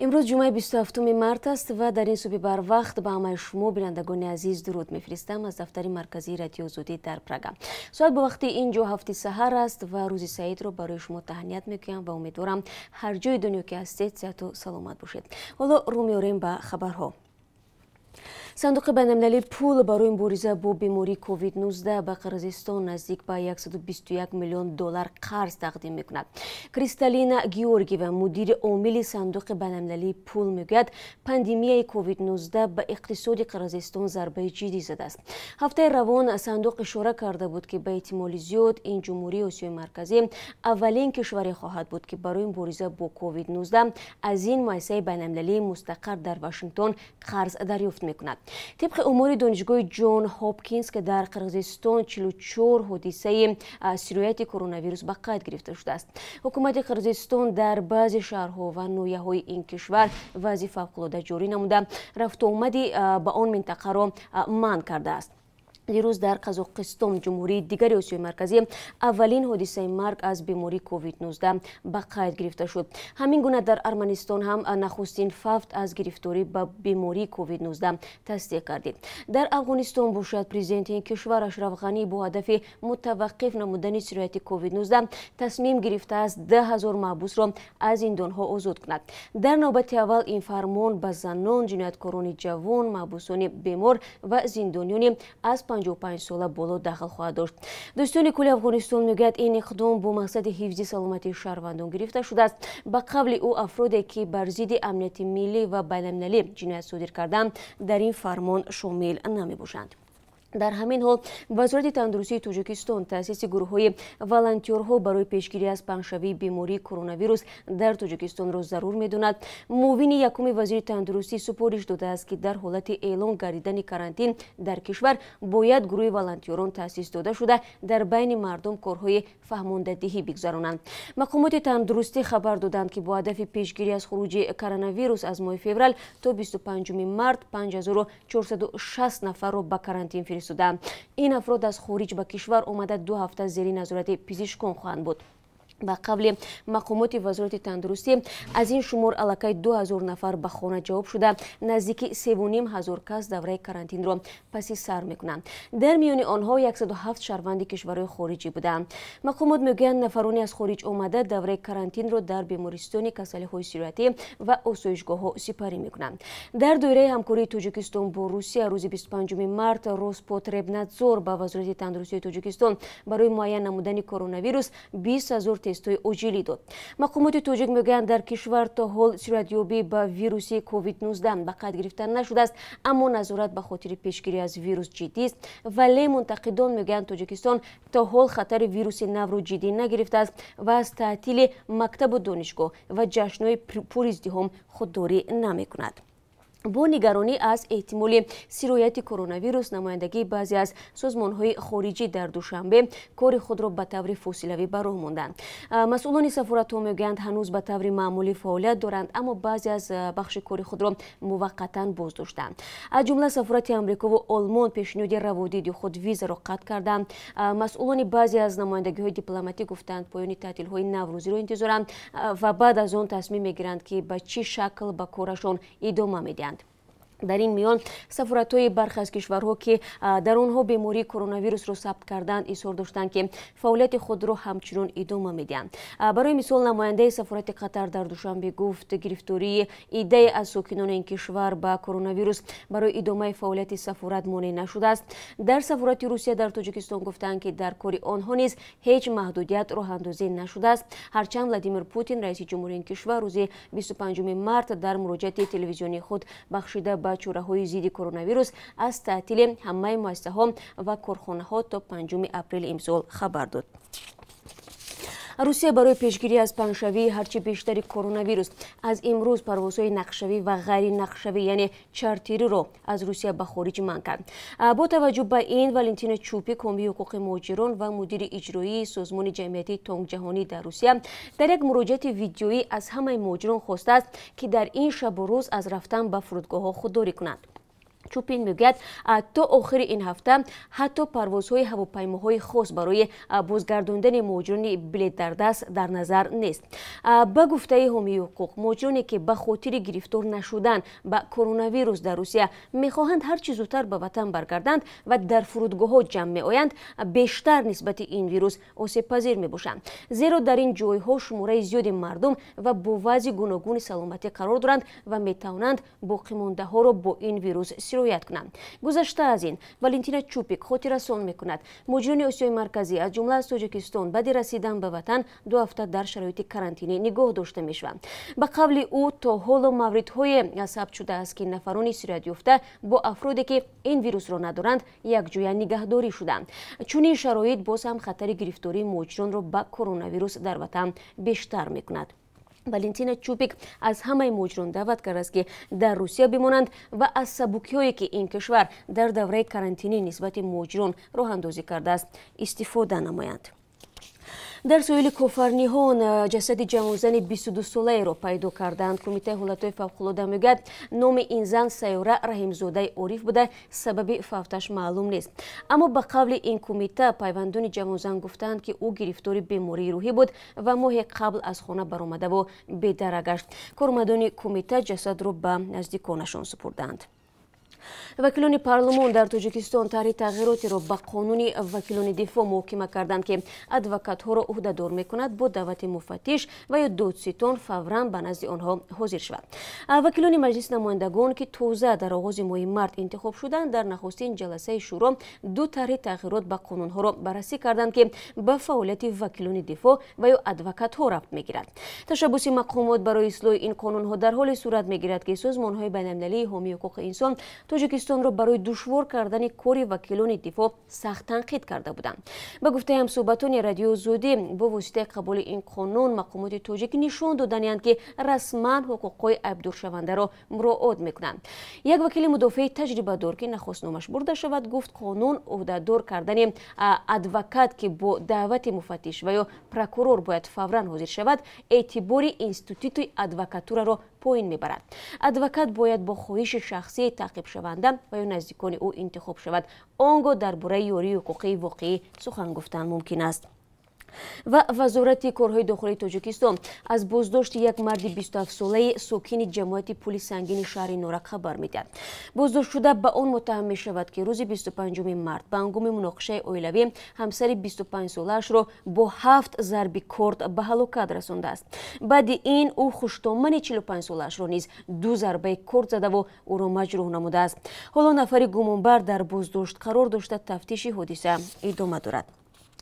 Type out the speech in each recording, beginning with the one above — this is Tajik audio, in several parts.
Имрӯз ҷумъаи 27 март аст ва дар ин субҳи барвақт ба ҳамаи шумо, бинандагони азиз, дуруд мефиристам аз дафтари марказии Радиои Озодӣ дар Прага. Соат бо вақти ин ҷо 7 саҳар аст ва рӯзи саидро барои шумо таҳният мекунам ва умедворам, ҳар ҷои дунё ки ҳастед, сиҳату саломат бошед. Ҳоло рӯ меорем ба хабарҳо. Сандуқи байналмилалии пул барои мубориза бо бемории COVID-19 ба Қирғизистон наздик ба 121 миллион доллар қарз тақдим мекунад. Кристалина Георгиева, мудири омили Сандуқи байналмилалии пул, мегӯяд, пандемияи COVID-19 ба иқтисоди Қирғизистон зарбаи ҷиддӣ задааст. Ҳафтаи равон сандуқ ишора карда буд, ки ба эҳтимоли зиёд ин ҷумҳурии Осиёи Марказӣ аввалин кишваре хоҳад буд, ки барои мубориза бо COVID-19 аз ин муассисаи байналмилалии мустақар дар Вашингтон қарз дарёфт мекунад. Тибқи омори Донишгоҳи Ҷон Ҳопкинс, ки дар Қирғизистон 44 ҳодисаи сирояти коронавирус ба қайд гирифта шудааст. Ҳукумати Қирғизистон дар баъзе шаҳрҳо ва ноҳияҳои ин кишвар вазъи фавқулода ҷорӣ намуда, рафтуомади ба он минтақаро манъ кардааст. Дирӯз дар Қазоқистон, ҷумҳурии дигари Осиёи Марказӣ, аввалин ҳодисаи марг аз бемории COVID-19 ба қайд гирифта шуд. Ҳамин гуна дар Арманистон ҳам нахустин фавт аз гирифторӣ ба бемории COVID-19 тасдиқ гардид. Дар Афғонистон бошад, президенти ин кишвар Ашраф Ғанӣ бо ҳадафи мутаваққиф намудани сирояти COVID-19 тасмим гирифтааст 10 000 маҳбусро аз зиндонҳо озод кунад. Дар навбати аввал ин фармон ба занон, ҷинояткорони ҷавон, маҳбусони бемор ва зиндониёни аз 55 сола боло дахл хоҳад дошт. Дӯстони кулли Афғонистон мегӯяд, ин иқдом бо мақсади ҳифзи саломатии шаҳрвандон гирифта шудааст. Ба қавли ӯ, афроде ки бар зидди амнияти миллӣ ва байналмилалӣ ҷиноят содир карданд, дар ин фармон шомил намебошанд. Дар ҳамин ҳол Вазорати тандурустии Тоҷикистон таъсиси гурӯҳҳои волонтёрҳо барои пешгирӣ аз паҳншавии бемории коронавирус дар Тоҷикистонро зарур медонад. Муовини якуми вазири тандурустӣ супориш додааст, ки дар ҳолати эълон гардидани карантин дар кишвар бояд гурӯҳи волонтёрон таъсис дода шуда, дар байни мардум корҳои фаҳмондадиҳӣ бигзаронанд. Мақомоти тандурустӣ хабар доданд, ки бо ҳадафи пешгирӣ аз хуруҷи коронавирус аз моҳи феврал то 25 март 5460 нафарро ба карантин фиристоданд. Ин афрод аз хориҷ ба кишвар омада, 2 ҳафта зери назорати пизишкон хоҳанд буд. Ба қавли мақомоти Вазорати тандурустӣ, аз ин шумор аллакай 2000 нафар ба хона ҷавоб шуда, наздики 3500 кас давраи карантинро паси сар мекунанд. Дар миёни онҳо 107 шаҳрванди кишварҳои хориҷӣ буданд. Мақомот мегӯянд, нафароне аз хориҷ омада давраи карантинро дар бемористони касалиҳои сироятӣ ва осоишгоҳҳо сипарӣ мекунанд. Дар доираи ҳамкории Тоҷикистон бо Русия рӯзи 25 март Роспотребнадзор ба Вазорати тандурустии Тоҷикистон барои муайян намудани коронавирус 20 000 тестҳои оҷилӣ дод. Мақомоти тоҷик мегӯянд, дар кишвар то ҳол сироятёбӣ ба вируси COVID-19 ба қайд гирифта нашудааст, аммо назорат ба хотири пешгирӣ аз вирус ҷиддист. Вале мунтақидон мегӯянд, Тоҷикистон то ҳол хатари вируси навро ҷиддӣ нагирифтааст ва аз таътили мактабу донишгоҳ ва ҷашнҳои пуриздиҳом худдорӣ намекунад. Бо нигаронӣ аз эҳтимоли сирояти коронавирус, намояндагии баъзе аз созмонҳои хориҷӣ дар Душанбе кори худро ба таври фосилавӣ ба роҳ монданд. Масъулони сафоратҳо мегӯянд, ҳанӯз ба таври маъмулӣ фаъолият доранд, аммо баъзе аз бахши кори худро муваққатан боздоштанд. Аз ҷумла сафорати Амрикову Олмон пешниҳоди раводиди худ визаро қатъ карданд. Масъулони баъзе аз намояндагиҳои дипломатӣ гуфтанд, поёни таътилҳои наврӯзиро интизоранд ва баъд аз он тасмим мегиранд, ки ба чӣ шакл ба корашон идома медиҳанд. Дар ин миён сафоратҳои бархе аз кишварҳо, ки дар онҳо бемории коронавирусро сабт карданд, изҳор доштанд, ки фаъолияти худро ҳамчунон идома медиҳанд. Барои мисол, намояндаи сафорати Қатар дар Душанбе гуфт, гирифтории иддае аз сокинони ин кишвар ба коронавирус барои идомаи фаъолияти сафорат монеъ нашудааст. Дар сафорати Русия дар Тоҷикистон гуфтанд, ки дар кори онҳо низ ҳеҷ маҳдудият роҳандозӣ нашудааст, ҳарчанд Владимир Путин, раиси ҷумҳури ин кишвар, рӯзи 25 март дар муроҷиати телевизионии худ бахшида ба чораҳои зидди коронавирус аз таътили ҳамаи муассисаҳо ва корхонаҳо то 5 апрели имсол хабар дод. Русия барои пешгирӣ аз паҳншавии ҳарчи бештари коронавирус аз имрӯз парвозҳои нақшавӣ ва ғайринақшавӣ, яъне чартериро аз Русия ба хориҷ манъ кард. Бо таваҷҷӯҳ ба ин, Валентина Чупик, ҳомии ҳуқуқи муҳоҷирон ва мудири иҷроии созмони ҷамъиятии Тонгҷаҳонӣ дар Русия, дар як муроҷиати видеоӣ аз ҳамаи муҳоҷирон хостааст, ки дар ин шабу рӯз аз рафтан ба фурудгоҳҳо худдорӣ кунанд. Чупин мегӯяд, то охири ин ҳафта ҳатто парвозҳои ҳавопаймоҳои хос барои бозгардондани муҳоҷирони билет дар даст дар назар нест. Ба гуфтаи ҳомии ҳуқуқ, муҳоҷироне ки ба хотири гирифтор нашудан ба коронавирус дар Русия мехоҳанд ҳарчи зудтар ба ватан баргарданд ва дар фурудгоҳҳо ҷамъ меоянд, бештар нисбати ин вирус осебпазир мебошанд, зеро дар ин ҷойҳо шумораи зиёди мардум ва бо вазъи гуногуни саломатӣ қарор доранд ва метавонанд боқимондаҳоро бо ин вирус сироят кунанд. Гузашта аз ин, Валентина Чупик хотиррасон мекунад, муҳоҷирони Осиёи Марказӣ, аз ҷумла аз Тоҷикистон, баъди расидан ба ватан 2 ҳафта дар шароити карантинӣ нигоҳ дошта мешаванд. Ба қавли ӯ, то ҳоло мавридҳое сабт шудааст, ки нафарони сироятёфта бо афроде ки ин вирусро надоранд, якҷоя нигаҳдорӣ шуданд. Чунин шароит боз ҳам хатари гирифтории муҳоҷиронро ба коронавирус дар ватан бештар мекунад. Валентина Чупик аз ҳамаи муҳоҷирон даъват кардааст, ки дар Русия бимонанд ва аз сабукиҳое, ки ин кишвар дар давраи карантинӣ нисбати муҳоҷирон роҳандозӣ кардааст, истифода намоянд. Дар соҳили Кофарниҳон ҷасади ҷавонзани 22-солаеро пайдо карданд. Кумитаи ҳолатҳои фавқулода мегӯяд, номи ин зан Сайёра Раҳимзодаи Ориф буда, сабаби фавташ маълум нест. Аммо ба қавли ин кумита, пайвандони ҷавонзан гуфтаанд, ки ӯ гирифтори бемории рӯҳӣ буд ва моҳе қабл аз хона баромадаву бедарак гашт. Кормандони кумита ҷасадро ба наздиконашон супурданд. Вакилони парлумон дар Тоҷикистон тарҳи тағйиротеро ба қонуни вакилони дифоъ муҳокима карданд, ки адвокатҳоро ӯҳдадор мекунад, бо даъвати муфаттиш ва ё додситон фавран ба назди онҳо ҳозир шавад. Вакилони Маҷлиси намояндагон, ки тоза дар оғози моҳи март интихоб шуданд, дар нахустин ҷаласаи шӯро ду тарҳи тағйирот ба қонунҳоро баррасӣ карданд, ки ба фаъолияти вакилони дифоъ ва ё адвокатҳо рабт мегирад. Ташаббуси мақомот барои ислоҳи ин қонунҳо дар ҳоле сурат мегирад, ки созмонҳои байналмилалии ҳомии ҳуқуқи инсон Тоҷикистонро барои душвор кардани кори вакилони дифоъ сахт танқид карда буданд. Ба гуфтаи ҳамсӯҳбатони Радиои Озодӣ, бо воситаи қабули ин қонун мақомоти тоҷик нишон доданианд, ки расман ҳуқуқҳои айбдоршавандаро муроот мекунанд. Як вакили мудофиаи таҷрибадор, ки нахост номаш бурда шавад, гуфт, қонун ӯҳдадор кардани адвокат, ки бо даъвати муфаттиш ва ё прокурор бояд фавран ҳозир шавад, эътибори институти адвокатураро поин мебарад. Адвокат бояд бо хоҳиши шахсии таъқибшаванда ва ё наздикони ӯ интихоб шавад. Он гоҳ дар бораи ёрии ҳуқуқии воқеӣ сухан гуфтан мумкин аст. Ва Вазорати корҳои дохилии Тоҷикистон аз боздошти як марди 27-солаи сокини ҷамоати Пули Сангини шаҳри Норак хабар медиҳад. Боздоштшуда ба он муттаҳам мешавад, ки рӯзи 25 март ба ҳангоми муноқишаи оилавӣ ҳамсари 25-солаашро бо ҳафт зарби корд ба ҳалокат расондааст. Баъди ин ӯ хуштомани 45-солаашро низ ду зарбаи корд задаву ӯро маҷрӯҳ намудааст. Ҳоло нафари гумонбар дар боздошт қарор дошта, тафтиши ҳодиса идома дорад.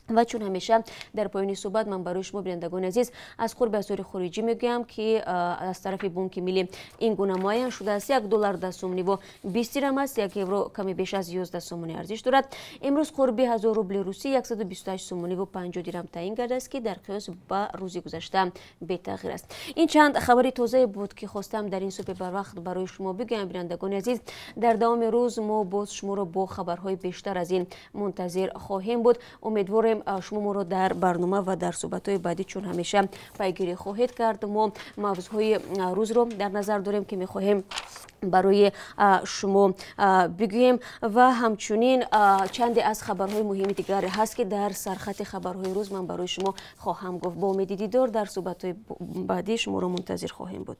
Ва чун ҳамеша дар поёни суҳбат ман барои шумо, бинандагони азиз, аз қурби асъори хориҷӣ мегӯям, ки аз тарафи Бонки Миллӣ ин гуна муайян шудааст: 1 доллар 10 сомониву 20 дирам аст, 1 евро каме беш аз 11 сомонӣ арзиш дорад. Имрӯз қурби 1000 рубли русӣ 128 сомониву 50 дирам таъин гардааст, ки дар қиёс ба рӯзи гузашта бетағйир аст. Ин чанд хабари тозае буд, ки хостам дар ин субҳи барвақт барои шумо бигӯям. Бинандагони азиз, дар давоми рӯз мо боз шуморо бо хабарҳои бештар аз ин мунтазир хоҳем буд. Умедворем, шумо моро дар барнома ва дар суҳбатҳои баъдӣ чун ҳамеша пайгирӣ хоҳед кард. Мо мавзӯъҳои рӯзро дар назар дорем, ки мехоҳем барои шумо бигӯем, ва ҳамчунин чанде аз хабарҳои муҳими дигар ҳаст, ки дар сархати хабарҳои рӯз ман барои шумо хоҳам гуфт. Бо умеди дидор дар суҳбатҳои баъдӣ шуморо мунтазир хоҳем буд.